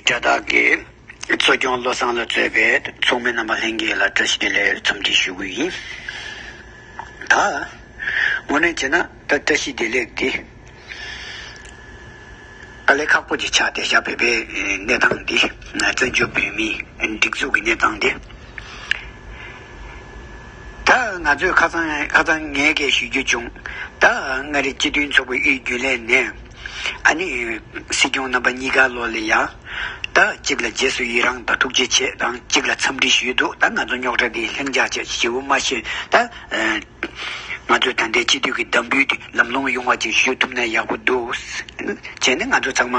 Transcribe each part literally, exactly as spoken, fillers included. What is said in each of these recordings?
ཤ་སྟག་གི་གཙོ་སྐྱོང་བློ་བཟང་ལ་གཙོས་པའི་ཚོགས་མི་རྣམ་པ་ལྷན་རྒྱས་ལ་བཀྲ་ཤིས་བདེ་ལེགས་འཚམས་འདྲི་ཞུ་གི་ཡིན། ད་དངོས་གནས་བྱས་ན་ད་བཀྲ་ཤིས་བདེ་ལེགས་འདི་དཀའ་ལས་ཁག་པོ་ཅིག་ཆགས་བསྡད་ཤག་བོད་པའི་གནས་སྟངས་འདི། བཙན་བྱོལ་བོད་མིའི་སྒྲིག་འཛུགས་ཀྱི་གནས་སྟངས་འདི། ད་ང་ཚོས་ཁ་སང་ཁ་སང་ངས་སྐད་ཞུ་རྒྱུ་བྱུང་། ད་མངའ་རིས་སྤྱི་མཐུན་ཚོགས་པའི་དབུས་རྒྱུན་ལས་ནས་ཨ་ནི་སྲིད་སྐྱོང་རྣམ་པ་གཉིས་ཀ་ལོག་ལ་ཡ། ད་གཅིག་ལ་རྗེས་སུ་ཡི་རང་དང་ཐུགས་རྗེ་ཆེ་དང་། གཅིག་ལ་འཚམས་འདྲི་ཞུས་འདུག་ད་ང་ཚོ་རྙོག་དྲ་འདི་ལྷིང་འཇགས་བྱས་ཞེ་པོ་མ་ཤེས། ད་ང་ཚོའི་ད་ལྟའི་སྤྱི་འཐུས་ཀྱི་དམ་འབུལ་དེ་ལམ་ལྷོང་ཡོང་བ་ཅིག་ཞུ་ཐུབ་ན་ཡག་པོ་འདུག་བྱས་ནས་ང་ཚོ་ཚང་མ་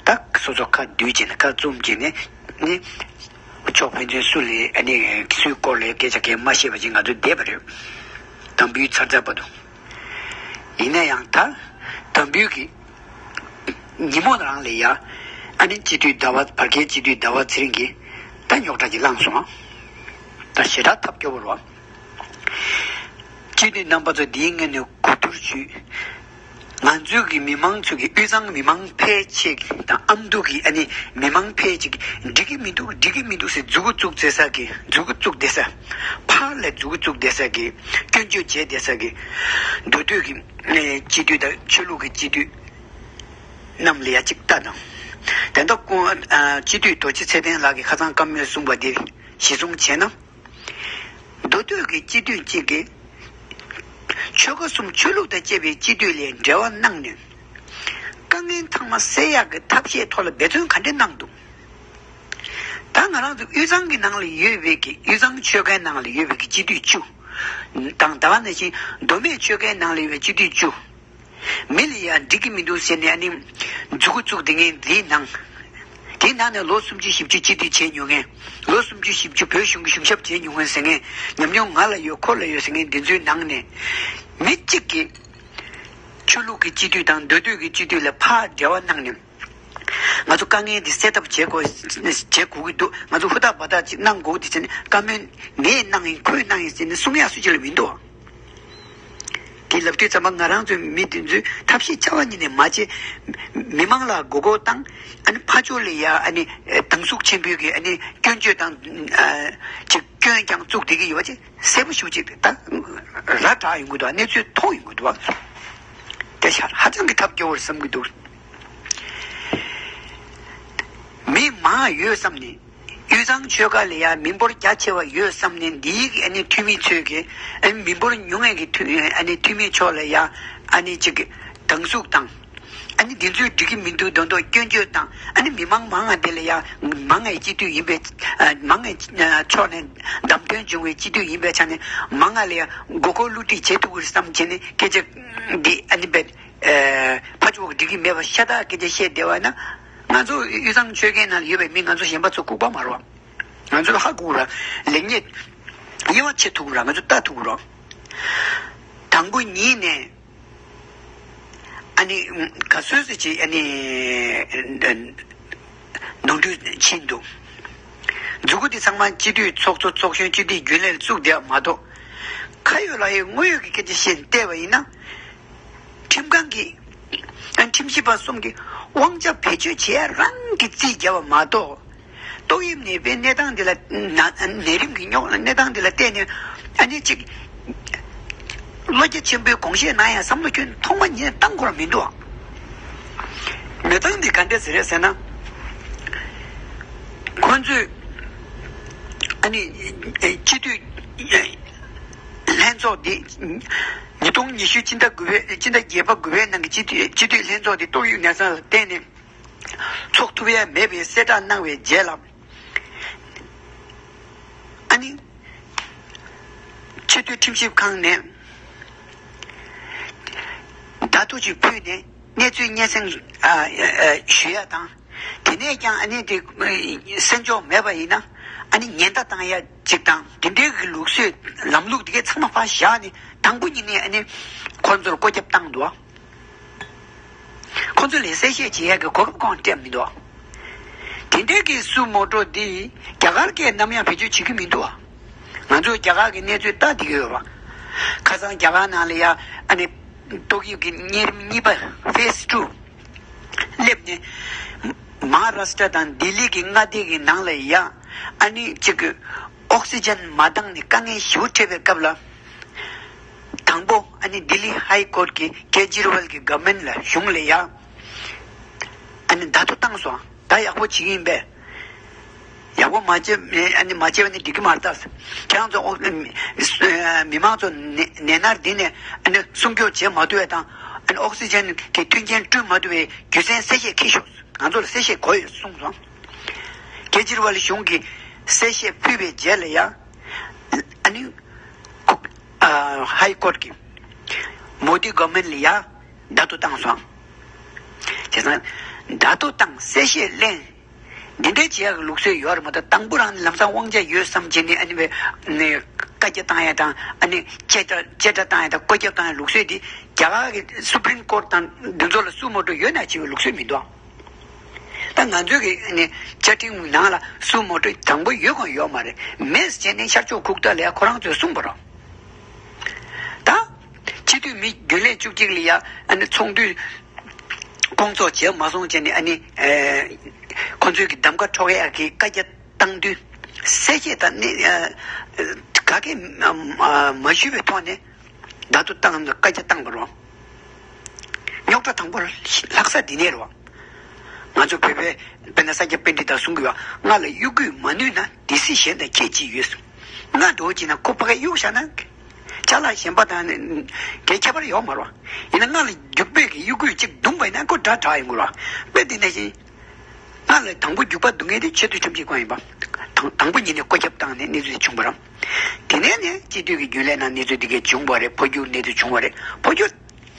ད་སོ་སོ་ཁ་བསྡུས་བྱས་ནས་ཁ་བཙུམ་བྱས་ནས་ནི། ཕྱོགས་ཕན་ཚུན་སུ་ལས་ཨ་ནི་སུའི་སྐོར་ལས་སྐད་ཆ་གང་མ་བཤད་པ་ཅིག་ང་ཚོ་བསྡད་པ་རེད། དམ་འབུལ་ཚར་ཚར་བར་དུ། ཡིན་ན་ཡང་ད་དམ་འབུལ་གྱི་ཉིན་མོ་རང་ལ་ཡ་ཨ་ནི་སྤྱི་འཐུས་ཟླ་བ་བར་བརྒལ་སྤྱི་འཐུས་ཟླ་བ་ཚེ་རིང་གིས་ད་རྙོག་དྲ་ཅིག་བསླངས་སོང་། ད་ཞེ་དྲག་ཐབས་སྐྱོ་བོ་རེད་བ། སྤྱི་འཐུས་རྣམ་པ་ཚོ་འདིའི་སྔོན་ནས་གོ་བསྡུར་ཞུས། ང་ཚོའི་གི་མི་མང་ཚོ་གི་དབུས་གཙང་མི་མང་ཕལ་ཆེར་དང་ཨ་མདོ་གི་ཨ་ནི་མི་མང་ཕལ་ཆེར་འགྲིག་གི་མི་འདུག་འགྲིག་གི་མི་འདུག་ཟེར་མཛུ་གུ་བཙུགས་བསྡད་ས་གི་མཛུ་གུ་བཙུགས་བསྡད་ས། ཕར་ལ་མཛུ་གུ་བཙུགས་བསྡད་ས་གི་སྐྱོན་བརྗོད་བྱས་བསྡད་ས་གི་མདོ་སྟོད་ཀྱི་སྤྱི་འཐུས་དང་ཆོས་ལུགས་ཀྱི་སྤྱི་འཐུས་རྣམས་ལ་ཡ་གཅིག་ལྟ་དང་། དེ་འདྲ་ཁོང་སྤྱི་འཐུས་རྡོ་རྗེ་ཚེ་བརྟན་ལགས་ཀྱིས་ཁ་སང་བཀའ་མོལ་གསུངས་པ་འདི་གཞི་བཟུང་བྱས་ན། མདོ་སྟོད་ཀྱི་སྤྱི་འཐུས་གཅིག་གིས་ཆོལ་ཁ་གསུམ་ཆོས་ལུགས་དང་བཅས་པའི་སྤྱི་འཐུས་ལ་འབྲེལ་བ་གནང་ནས་དཀའ་ངལ་ཚང་མ་སེལ་ཡག་གི་ཐབས་ཤེས་ཐོག་ལ་འབད་བརྩོན་ག་འདྲ་གནང་འདུག་ད་ང་རང་ཚོ་དབུས་གཙང་གི་ནང་ལ་ཡོད་པའི་གི་དབུས་གཙང་ཆོལ་ཁའི་ནང་ལ་ཡོད་པའི་གི་སྤྱི་འཐུས་བཅུ་དང་། ད་ག་ནང་བཞིན་མདོ་སྨད་ཆོལ་ཁའི་ནང་ལ་ཡོད་པའི་སྤྱི་འཐུས་བཅུ། མི་ལ་ཡང་འགྲིག་གི་མི་འདུག་ཟེར་ནས་ཨ་ནི་མཛུ་གུ་བཙུགས་དེ་ངས་འདིའི་ནང་། དེའི་ནང་ནས་ལོ་སུམ་ཅུ་བཞི་བཅུ་སྤྱི་འཐུས་བྱས་མྱོང་མཁན། ལོ་སུམ་ཅུ་བཞི་བཅུ་བོད་གཞུང་གི་གཞུང་ཞབས་བྱས་མྱོང་མཁན་ཟེར་མཁན། ཉམས་མྱོང་ང་ལ་ཡོད་ཁོ་ལ་ཡོད་ཟེར་མཁན་འདི་ཚོའི་ནང་ནས་མི་གཅིག་གིས་ཆོས་ལུགས་ཀྱི་སྤྱི་འཐུས་དང་མདོ་སྟོད་ཀྱི་སྤྱི་འཐུས་ལ་ཕར་འབྲེལ་བ་གནང་ནས། ང་ཚོ་དཀའ་ངལ་འདི་སེལ་ཐབས་བྱེད་དགོས། བྱེད་དགོས་ཀྱི་འདུག་ང་ཚོ་ཧུར་ཐག་འབད་ཐག་ཅིག་གནང་དགོས་འདི་བྱས་ནས་བཀའ་མོལ་ངས་གནང་ཡིན་ཁོས་གནང་ཡིན་ཟེར་ནས་གསུང་ཡག་སུ་གཅིག་ལ་མི་འདུག་དེ་ལབ་དུས་ཙམ་པ་ང་རང་ཚོའི་མི་དེ་ཚོས་ཐབས་ཤེས་རྩ་བ་ཉིད་ནས་མ་བྱེད། མི་མང་ལ་མགོ་སྐོར་བཏང་། ཨ་ནི་ཕར་ཕྱོགས་ལ་ཡ་ཨ་ནི་སྡང་ཟུག་ཆེན་པོའི་གི་ཨ་ནི་སྐྱོན་བརྗོད་དང་ཨ་ཅིག་སྐྱོན་ཀྱང་བཙུགས་བསྡད་ཀྱི་ཡོད་པ་ཅིག་གསལ་པོ་ཞེ་པོ་ཅིག་ད་ར་དྲག་ཡོང་གི་འདུག་གནས་ཚུལ་མཐོང་ཡོང་གི་འདུག་དེ་ཤར་ཧ་ཅང་གི་ཐབས་སྐྱོ་བོར་བསམ་གྱི་འདུག་མི་མང་ཡོད་བསམ་ནས། དབུས་གཙང་ཆོལ་ཁ་ལ་ཡང་མི་འབོར་རྒྱ་ཆེ་བ་ཡོད་བསམ་ནས། འདིའི་གི་ཨ་ནི་འཐུས་མི་ཚོས་གི་ཨ་ནི་མི་འབོར་ཉུང་བའི་གི་འཐུས་ཨ་ནི་འཐུས་མི་ཚོ་ལ་ཡང་ཨ་ནི་ཅིག་གི་སྡང་ཟུག་དང་། ཨ་ནི་འདི་ཚོས་འགྲིག་གི་མི་འདུག་མདོག་མདོག་སྐྱོན་བརྗོད་དང་། ཨ་ནི་མི་མང་མང་ང་དེ་ལ་ཡང་མང་ང་སྤྱི་འཐུས་ཡིན་པའི་ཨ་མང་ང་ཕྱོགས་ནས་བདམས་ཐོན་བྱུང་བའི་སྤྱི་འཐུས་ཡིན་པའི་ཆ་ནས་མང་ང་ལ་ཡང་མགོ་སྐོར་བསླུ་བྲིད་བྱེད་ཐུབ་ཀྱི་རེད་བསམ་བྱས་ནས་སྐད་ཆ་འདི་ཨ་ནི་བས། ཨེ། ཕར་ཕྱོགས་འགྲིག་གི་མེད་པ་ཤ་སྟག་སྐད་ཆ་བཤད་བསྡད་པ་ན། ང་ཚོ་དབུས་གཙང་ཆོལ་ཁའི་ནང་ལ་ཡོད་པའི་མི་ང་ཚོ་གཞན་པ་ཚོ་ལྐུགས་པ་མ་རེད་བ། ང་ཚོ་ཧ་གོ་ར། ལེགས་ཉེས་དབྱེ་བ་ཕྱེ་ཐུབ་ར། ང་ཚོ་ལྟ་ཐུབ་ར། དང་པོ་ཉིད་ནས་ཨ་ནི་ག་ཚོད་ཙམ་ཅིག་ཨ་ནི་ནོར་འཁྲུལ་ཕྱིན་འདུག་མཛུ་གུ་དེ་ཚང་མ་སྤྱི་འཐུས་ཚོགས་གཙོ་ཚོགས་གཞོན་སྤྱི་འཐུས་རྒྱུན་ལས་ལ་བཙུགས་བསྡད་པ་མ་གཏོགས། ཁ་ཡོད་ལག་ཡོད་དངོས་ཡོད་ཀྱི་སྐད་ཆ་བཤད་བལྟས་པ་ཡིན་ན། ཁྲིམས་ཁང་གིས་ཁྲིམས་ཞིབ་པ་གསུམ་གྱིས་དབང་ཆ་བེད་སྤྱོད་བྱེད་ཡ་རང་གི་རྩིས་བརྒྱབ་པ་མ་གཏོགས། ཏོག་དབྱིབས་ནད་པའི་གནས་སྟངས་འདི་ལ་ན་ནད་རིམས་ཀྱི་རྙོག་གནས་སྟངས་འདི་ལ་བལྟས་ནས་ཨ་ནི་གཅིག་བློ་རྒྱ་ཆེན་པོའི་དགོངས་བཞེས་གནང་ཡ་བསམ་བློ་ཁྱོན་ཐོག་མ་ཉིད་ནས་བཏང་དགོས་ར་མི་འདུག་མི་བཏང་འདི་ག་འདྲ་ཟེར་རེད་ཟེར་ན། ཁོང་ཚོས་ཨ་ནི་སྤྱི་འཐུས་ལྷན་ཚོགས་འདི་ཉིས་སྟོང་ཉི་ཤུ་སྤྱི་ཟླ་དགུ་པའི་སྤྱི་ཟླ་བརྒྱད་པ་དགུ་པའི་ནང་གི་སྤྱི་འཐུས་སྤྱི་འཐུས་ལྷན་ཚོགས་འདི་ཏོག་དབྱིབས་ནད་གཞི་ལ་བརྟེན་ནས་ཚོགས་ཐུབ་ཡ་མེད་པའི་གསལ་བསྒྲགས་གནང་བའི་རྗེས་ལ། ཨ་ནི། སྤྱི་འཐུས་ཁྲིམས་ཞིབ་ཁང་ནས་བརྡ་ཐོ་ཞིག་ཕུལ་ནས་གནས་ཚུལ་སྙན་སེང་ཞུ་ཡ་དང་། དེ་ནས་ཀྱང་ཨ་ནི་དེ་གསན་འཇོག་མེད་པ་ཡིན་ན་ཨ་ནི་ཉེན་བརྡ་བཏང་ཡ་ཅིག་དང་། དེ་འདྲའི་གི་ལུགས་སྲོལ་ལམ་ལུགས་དེ་གའི་ཚང་མ་ཕར་བཞག་ནས་དང་པོ་ཉིད་ནས་ཨ་ནི་ཁོང་ཚོར་བཀོད་ཁྱབ་བཏང་འདུག་ཁོ་ཚོ་ལ་གསལ་བཤད་བྱེད་ཡག་གི་གོ་སྐབས་ཁོང་སྤྲད་མི་འདུག་དེ་འདྲའི་གི་སུ་མོ་ཊོ་འདི་རྒྱ་གར་སྐད་ནམ་ཡང་བེད་སྤྱོད་བྱེད་ཀྱི་མི་འདུག་ང་ཚོ་རྒྱ་གར་གི་གནས་ཚུལ་ལྟ་བསྡད་ཀྱི་ཡོད་པ། ཁ་སང་རྒྱ་གར་ནང་ལ་ཡ་ཨ་ནི་ཏོག་དབྱིབས་ཀྱི་གཉན་རིམས་གཉིས་པ་ཕེ་སི་ཊུ་སླེབས་ནས་ མ་ཧཱ་རཱ་སྟྲ་དང་ལྡི་ལི་གི་མངའ་སྡེ་གི་ནང་ལ་ཡ་ཨ་ནི་གཅིག་གི་ཨོག་སི་ཇན་མ་འདང་ནས་དཀའ་ངལ་ཞེ་པོ་འཕྲད་པའི་སྐབས་ལ། དང་པོ་ཨ་ནི་ལྡི་ལི་ཧའི་ཀོར་གྱིས་ཀེ་ཇི་རི་ཝལ་གྱི་གྷ་མེན་ལ་གཞུང་ལ་ཡ་ཨ་ནི་བརྡ་ཐོ་བཏང་སོང་། ད་ཡག་པོ་བྱེད་ཀྱི་ཡིན་པས། ཡག་པོ་མ་བྱས་ཨ་ནི་མ་བྱས་པ་ནི་འགྲིག་གི་མ་རེད་ད། ཁྱེད་རང་ཚོ་ཨོ་མི་མང་ཚོ་ནད་ནད་མནར་འདི་ནས་ཨ་ནི་སྲུང་སྐྱོབ་བྱེད་མ་ཐུབ་པ་དང་ཨ་ནི་ཨོག་སི་ཇན་གྱི་མཐུན་རྐྱེན་བསྐྲུན་མ་ཐུབ་པའི་རྒྱུ་མཚན་གསལ་བཤད་ཁྱེར་ཤོག་ང་ཚོ་ལ་གསལ་བཤད་དགོས་ཡོད་གསུངས་སོང་། ཀེ་ཇི་རི་ཝལ་གཞུང་གིས་གསལ་བཤད་ཕུལ་བའི་རྗེས་ལ་ཡང་ཨ་ནི་ཁོ་ཨ་ཧའི་ཀོར་གྱིས་མོ་དི་གྷ་མེན་ལ་ཡང་བརྡ་ཐོ་བཏང་སོང་། བྱས་ཙང་བརྡ་ཐོ་བཏང་གསལ་བཤད་གླེང་། འདི་འདྲའི་བྱེད་ཡག་གི་ལུགས་སྲོལ་ཡོད་རེད་མ་གཏོགས། དང་པོ་རང་ནས་ལམ་སང་དབང་ཆ་ཡོད་བསམ་བྱས་ནས་ཨ་ནི་བའི་ནས་བཀའ་རྒྱ་བཏང་ཡ་དང་ཨ་ནི་བཅད་ཁྲ་བཅད་ཁྲ་བཏང་ཡ་དང་བཀོད་ཁྱབ་བཏང་ཡ་ལུགས་སྲོལ་འདི་རྒྱ་གར་གྱི་སུ་པྲིམ་ཀོར་དང་འདི་ཚོ་ལ་སུ་མོ་ཊོ་ཡོད་ན་བྱེད་པའི་ལུགས་སྲོལ་མི་འདུག་ད་ང་ཚོའི་གི་ཨ་ནི་བཅའ་ཁྲིམས་ནང་ལ་སུ་མོ་ཊོ་དང་པོ་ཡོད་གང་ཡོད་མ་རེད། མེད་བྱས་ནས་ཤར་ཕྱོགས་ཁུག་རྟ་ལ་ཡ་ཁོ་རང་ཚོས་གསུངས་པ་རེད། ད་སྤྱི་འཐུས་མི་རྒྱུན་ལས་བཅུ་གཅིག་ལ་ཡ་ཨ་ནི་ཚོགས་འདུ་སྐོང་ཚོགས་བྱས་མ་སོང་བྱས་ནས་ཨ་ནི་ཨེ་ཁོ་ཚོའི་གི་གདམ་ག་འཕྲོག་ཡག་གི་བཀའ་རྒྱ་བཏང་དུས་གསལ་བཤད་དང་ནི་ཨེ་ག་གེ་མ་ཞུས་པའི་ཐོག་ནས་བརྡ་ཐོ་བཏང་བཀའ་རྒྱ་བཏང་པ་རེད། རྙོག་དྲ་དང་པོ་ལྷག་ས་འདི་ནས་རེད། ང་ཚོ་བོད་པའི་དཔེར་ན་ས་སྐྱ་པཎྜི་ཏ་གསུང་གི་ཡོད། ང་ལ་གཡོ་སྒྱུས་མ་ནུས་ན་སྡེ་སྲིད་གཞན་དང་ཁྱད་ཅི་ཡོད། ང་འདྲ་བོ་བྱས་ན་ཁོ་ཕ་གིར་གཡུག་བཞག་ན། ཅ་ལག་གཞན་པ་དང་ནི་གལ་ཁྱད་པར་ཡོད་མ་རེད། ཡིན་ན་ང་ལ་རྒྱུག་པའི་གི་གཡོ་སྒྱུས་གཅིག་བརྡུངས་པ་ཡིན་ན་ཁོ་དགྲ་དྲག་ཡོང་གི་རེད། དཔེ་འདི་འདྲ་བཞིན། ང་ལ་དང་པོ་རྒྱུག་པ་བརྡུངས་མཁན་དེ་ཆེས་མཐོའི་ཁྲིམས་ཞིབ་ཁང་ཡིན་པ། དང་དང་པོ་ཉིད་ནས་བཀོད་ཁྱབ་བཏང་ནས་གནས་ཚུལ་དེ་བྱུང་བ་རེད། དེ་ནས་ནས་སྤྱི་འཐུས་ཀྱི་རྒྱུན་ལས་ནང་གནས་ཚུལ་དེ་གས་བྱུང་བ་རེད། འཕོ་འགྱུར་གནས་ཚུལ་བྱུང་བ་རེད། འཕོ་འགྱུར་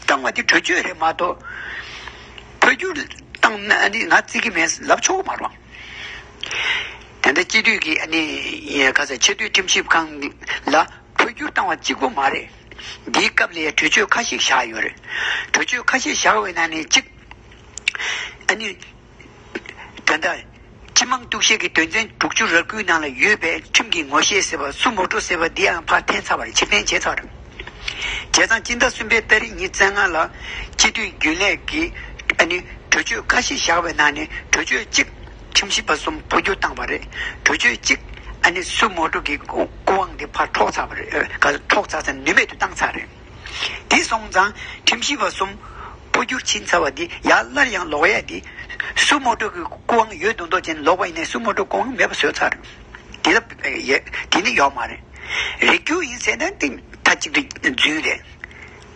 བཏང་བ་དེ་གྲོས་ཆོད་རེད་མ་གཏོགས། འཕོ་འགྱུར་བཏང་ན་ཨ་ནི་ང་བརྩི་གི་མེད་ལབ་ཆོག་གི་མ་རེད། ད་ལྟ་སྤྱི་འཐུས་ཀྱི་ཨ་ནི་ཁ་ས་ཆེས་མཐོའི་ཁྲིམས་ཞིབ་ཁང་ལ་འཕོ་འགྱུར་བཏང་བ་གཅིག་པོ་མ་རེད། འདིའི་སྐབས་ལ་གྲོས་ཆོད་ཁ་ཤས་བཞག་ཡོད་རེད། གྲོས་ཆོད་ཁ་ཤས་བཞག་པའི་ནང་ནས་གཅིག་ཨ་ནི། ད་ལྟ། སྤྱི་དམངས་གཏུག་བཤེར་གྱི་དོན་ཚན་དྲུག་ཅུ་རེ་དགུའི་ནང་ལ་ཡོད་པའི་ཁྲིམས་ཀྱི་ངོ་ཤེས་ཟེར་བ་སུ་མོ་ཊོ་ཟེར་བ་འདི་ཡང་ཕར་འཐེན་ཚར་བ་རེད། ཕྱིར་འཐེན་བྱས་ཚར་བ་རེད། བྱས་ཙང་སྤྱི་ཟླ་གསུམ་པའི་ཏ་རིག་ཉི་ཤུ་རྩ་ལྔ་ལ་སྤྱི་འཐུས་རྒྱུན་ལས་ཀྱིས་ཨ་ནི་གྲོས་ཆོད་ཁ་ཤས་བཞག་པའི་ནང་ནས་གྲོས་ཆོད་གཅིག་ཁྲིམས་ཞིབ་པ་གསུམ་འཕོ་འགྱུར་བཏང་བ་རེད། གྲོས་ཆོད་གཅིག་ཨ་ནི་སུ་མོ་ཊོ་གི་སྐུ་དབང་དེ་ཕར་འཕྲོག་ཚར་བ་རེད། ཨ་འཕྲོག་ཚར་ཚར་ནུས་མེད་དུ་བཏང་ཚར་རེད། དེ་སོང་ཙང་ཁྲིམས་ཞིབ་པ་གསུམ་འཕོ་འགྱུར་ཕྱིན་ཚར་བ་འདི་ཡར་སླར་ཡང་ལོག་ཡ་འདི་སུ་མོ་ཊོ་གི་སྐུ་དབང་ཡོད་མདོག་མདོག་བྱས་ནས་ལོག་པ་ཡིན་ནའི་སུ་མོ་ཊོ་སྐུ་དབང་མེད་པ་བཟོས་ཚར། དེ་ལ་ཡ་དེ་ནི་ཡོད་མ་རེད། རེ་སྐུལ་ཡིན་ཟེར་ན་དེ་མཐའ་གཅིག་ཏུ་རྫུན་རེད།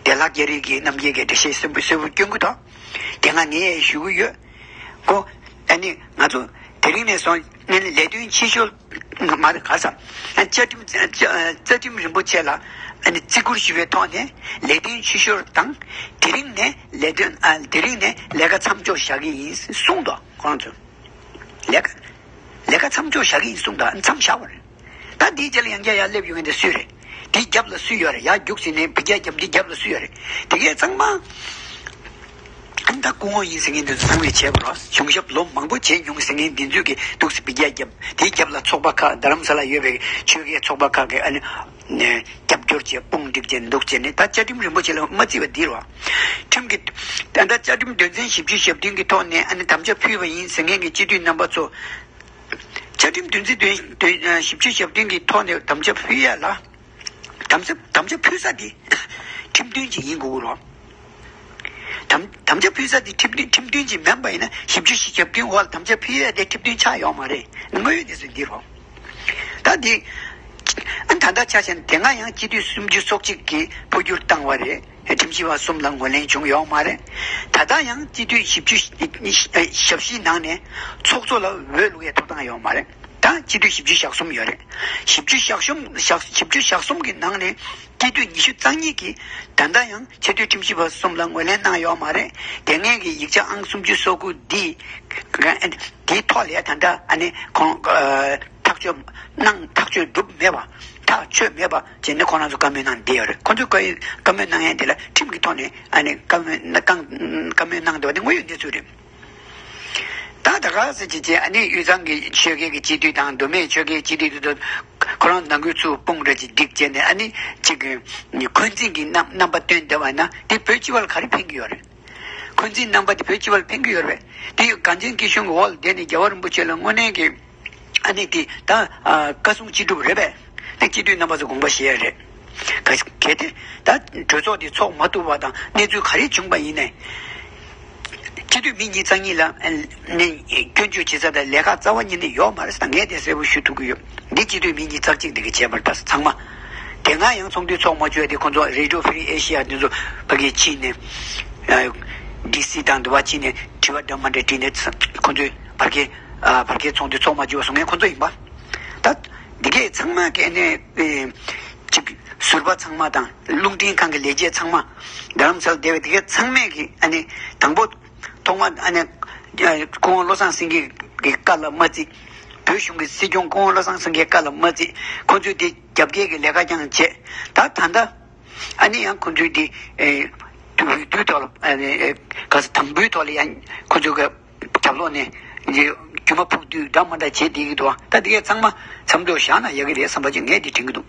དེ་ལྷག་རྒྱ་རིགས་ཀྱི་རྣམ་རྒྱལ་གྱི་འགྲེལ་བཤད་གསལ་པོ་གསལ་པོ་སྐྱོན་གྱི་འདུག་དེ་སྔ་ངས་ཡང་ཞུ་གི་ཡོད། ཁོ་ཨ་ནི་ང་ཚོ་དེ་རིང་ནས་བཟུང་ངས་ནི་ལས་དོན་ཆེ་ཤོས་མ་རེད་ག་ས་ཨ་བཅའ་ཁྲིམས་བཅའ་ཁྲིམས་རིན་པོ་ཆེ་ལ་ཨ་ནི་བརྩི་བཀུར་ཞུ་བའི་ཐོག་ནས་ལས་དོན་ཆེ་ཤོས་དང་དེ་རིང་ནས་ལས་དོན་ཨ་དེ་རིང་ནས་ལས་ཀ་མཚམས་འཇོག་བཞག་གི་ཡིན་གསུངས་འདུག་ཁོང་ཚོས་ལས་ཀ་ལས་ཀ་མཚམས་འཇོག་བཞག་གི་ཡིན་གསུངས་འདུག་མཚམས་བཞག་པ་རེད། ད་འདིའི་རྗེས་ལ་ཡང་བསྐྱར་ཡར་སླེབས་ཡོང་མཁན་དེ་སུས་རེད། དེའི་རྒྱབ་ལ་སུ་ཡོད་རེད། ཡར་རྒྱུགས་ཟིན་ནས་འབུད་རྒྱག་རྒྱབ་འདི་རྒྱབ་ལ་སུ་ཡོད་རེད། དེ་གས་ཚང་མ་ཨ་ནི་ད་སྐུ་ངོ་ཡིན་ཟེར་མཁན་དེ་ཚོ་ཚང་མས་བྱས་པ་རེད། གཞུང་ཞབས་ལོ་མང་པོ་བྱས་མྱོང་ཟེར་མཁན་འདི་ཚོས་ཀྱི་འདུག་སེ་འབུད་རྒྱག་རྒྱབ། དེའི་རྒྱབ་ལ་ཚོགས་པ་ཁག་རྡ་རམ་ས་ལ་ཡོད་པའི་ཆོལ་ཁའི་ཚོགས་པ་ཁག་གིས་ཨ་ནི་རྒྱབ་སྐྱོར་བྱས་དཔུང་སྒྲིག་བྱས་འདུག་བྱས་ནས་ད་བཅའ་ཁྲིམས་རིན་པོ་ཆེ་ལ་མ་བརྩི་བ་འདི་རེད་བ། ཁྲིམས་ཀྱི་ད་ལྟ་བཅའ་ཁྲིམས་དོན་ཚན་བཞི་བཅུ་ཞེ་བདུན་གྱི་ཐོག་ནས་ཨ་ནི་དམ་བཅའ་ཕུལ་བ་ཡིན་ཟེར་མཁན་གྱི་སྤྱི་འཐུས་རྣམ་པ་ཚོ། བཅའ་ཁྲིམས་དོན་ཚན་དོན་དོན་བཞི་བཅུ་ཞེ་བདུན་གྱི་ཐོག་ནས་དམ་བཅའ་ཕུལ་ཡ་ལ། དམ་བཅའ་དམ་བཅའ་ཕུལ་ས་དེ་ཁྲིམས་མཐུན་ཅིག་ཡིན་དགོས་ཀྱི་རེད། དམ་དམ་བཅའ་ཕུལ་ས་དེ་ཁྲིམས་མཐུན་ཁྲིམས་མཐུན་ཅིག་མིན་པ་ཡིན་ན་བཞི་བཅུ་ཞེ་བདུན་འོག་ལ་དམ་བཅའ་ཕུལ་ཡ་དེ་ཁྲིམས་མཐུན་ཆགས་ཡོད་མ་རེད། དངོས་ཡོད་གནས་ཚུལ་འདི་རེད། ད་འདི་ཨ་ད་ལྟ་ཆ་བཞག་ན་དེ་སྔ་ཡང་སྤྱི་འཐུས་སུམ་ཅུ་སོ་གཅིག་གིས་འཕོ་འགྱུར་བཏང་བ་རེད། ཁྲིམས་ཞིབ་པ་གསུམ་ལ་ངོས་ལེན་བྱུང་ཡོད་མ་རེད། ད་ལྟ་ཡང་སྤྱི་འཐུས་བཞི་བཅུ་ཞེ་བཞི་ནང་ནས་ཚོགས་གཙོ་ལ་འོས་བླུག་ཡའི་ཐོབ་ཐང་ཡོད་མ་རེད། ད་སྤྱི་འཐུས་བཞི་བཅུ་ཞེ་གསུམ་ཡོད་རེད། བཞི་བཅུ་ཞེ་གསུམ་ཞེ་བཞི་བཅུ་ཞེ་གསུམ་གྱི་ནང་ནས་སྤྱི་འཐུས་ཉི་ཤུ་རྩ་གཉིས་ཀྱིས་ད་ལྟ་ཡང་ཆེས་མཐོའི་ཁྲིམས་ཞིབ་པ་གསུམ་ལ་ངོས་ལེན་གནང་ཡོད་མ་རེད། དེ་སྔའི་གི་ཡིག་ཆ་ཨང་སུམ་ཅུ་སོ་དགུ་འདི་འདིའི་ཐོག་ལ་ད་ལྟ་ཨ་ནི་ཁོང་ཐག་གཅོད་གནང་ཐག་གཅོད་གྲུབ་མེད་པ་ཐག་ཆོད་མེད་པ་བྱས་ནས་ཁོང་རང་ཚོ་བཀའ་མོལ་གནང་བསྡད་ཡོད་རེད། ཁོང་ཚོས་བཀའ་བཀའ་མོལ་གནང་ཡས་འདི་ལ་ཁྲིམས་ཀྱི་ཐོག་ནས་ཨ་ནི་བཀའ་མོལ་བཀའ་བཀའ་མོལ་གནང་བསྡད་པ་དེ་དངོས་ཡོད་གནས་ཚུལ་རེད། ད་ད་ག་ཟེ་ཅི་ཅི་ཨ་ནི་དབུས་གཙང་གི་ཆོལ་ཁའི་གི་སྤྱི་འཐུས་དང་མདོ་སྨད་ཆོལ་ཁའི་སྤྱི་འཐུས་དེ་ཚོ་ཁོ་རང་ནང་ཁུལ་ཚུར་དཔུང་རེ་ཅིག་སྒྲིག་བྱས་ནས་ཨ་ནི་ཅིག་གི་འཁོན་འཛིན་གྱི་རྣམ་རྣམ་པ་སྟོན་བསྡད་པ་ན་དེ་བོད་སྤྱི་པ་ལ་ག་རེ་ཕན་གྱི་ཡོད་རེད། འཁོན་འཛིན་རྣམ་པ་དེ་བོད་སྤྱི་པ་ལ་ཕན་གྱི་ཡོད་རེད་པས། དེ་ཡང་གངས་ཅན་སྐྱིད་གཤོངས་ཀྱི་འོག་ལ་བསྡད་ནས་རྒྱལ་བ་རིན་པོ་ཆེ་ལ་དངོས་གནས་ཀྱི་ཨ་ནི་དེ་ད་ཨ་བཀའ་གསུང་ཅི་སྒྲུབ་རེད་པས། དེ་སྤྱི་འཐུས་རྣམ་པ་ཚོ་དགོངས་པ་བཞེས་ཡ་རེད། ག་གལ་ཏེ་ད་གྲོས་ཚོགས་དེ་ཚོགས་མ་ཐུབ་པ་དང་གནས་ཚུལ་ག་རེ་བྱུང་པ་ཡིན་ནའི། སྤྱི་འཐུས་མི་ཉིས་རྩ་གཉིས་ལ་ནས་སྐྱོན་བརྗོད་བྱེད་ས་དང་ལས་ཀ་རྩ་བ་ཉིད་ནས་ཡོད་མ་རེད་ཟེར་ངས་དེ་གསལ་པོ་ཞུ་ཐུབ་ཀྱི་ཡོད། འདི་སྤྱི་འཐུས་མི་ཉིས་རྩ་གཅིག་འདི་གི་བྱས་པར་ལྟ་ཚང་མ། དེ་སྔ་ཡང་ཚོགས་འདུ་ཚོགས་མ་བཅུག་ཡ་དེ་ཁོང་ཚོ་Radio Free Asia དེ་ཚོ་ཕ་གིར་ཕྱིན་ནས་ཌི་སི་དང་འདི་བ་ཕྱིན་ནས་དྲི་བ་འདྲ་མ་འདྲ་དྲིས་ནས་ཁོང་ཚོས་བར་བརྒལ་བར་བརྒལ་ཚོགས་འདུ་ཚོགས་མ་བཅུག་པ་སོང་ངས་ཁོང་ཚོ་ཡིན་པ། ད་འདི་གས་ཚང་མ་གི་ནས་ཅིག་ཟུར་པ་ཚང་མ་དང་རླུང་འཕྲིན་ཁང་གི་ལས་བྱེད་ཚང་མ། རྡ་རམ་ས་ལ་བསྡད་པའི་དེ་གས་ཚང་མས་ཀྱི་ཨ་ནི་དང་པོ་ཐོག་མ་ཨ་ནི་སྐུ་ངོ་བློ་བཟང་སེང་གེ་གི་བཀའ་ལ་མ་བརྩི། བོད་གཞུང་གི་སྲིད་སྐྱོང་སྐུ་ངོ་བློ་བཟང་སེང་གེའི་བཀའ་ལ་མ་བརྩི། ཁོ་ཚོས་དེ་རྒྱབ་འགལ་གྱི་ལས་ཀ་ཀྱང་བྱས། ད་ད་ལྟ་ཨ་ནི་ཡང་ཁོ་ཚོས་དེ་ཨེ་འོས་བསྡུའི་ཐོག་ལ་ཨ་ནི་ཨེ་ག་ས་དམ་འབུལ་ཐོག་ལ་ཡང་ཁོ་ཚོས་གི་རྒྱབ་ལོགས་ནས་རྒྱུ་མ་ཕུག་དུས་འདྲ་མ་འདྲ་བྱས་བསྡད་ཀྱི་འདུག་ད་དེ་གས་ཚང་མ་མཚམས་འཇོག་བཞག་ན་ཡག་གི་རེད་བསམ་པ་ཅིག་ངས་དེ་དྲན་གྱི་འདུག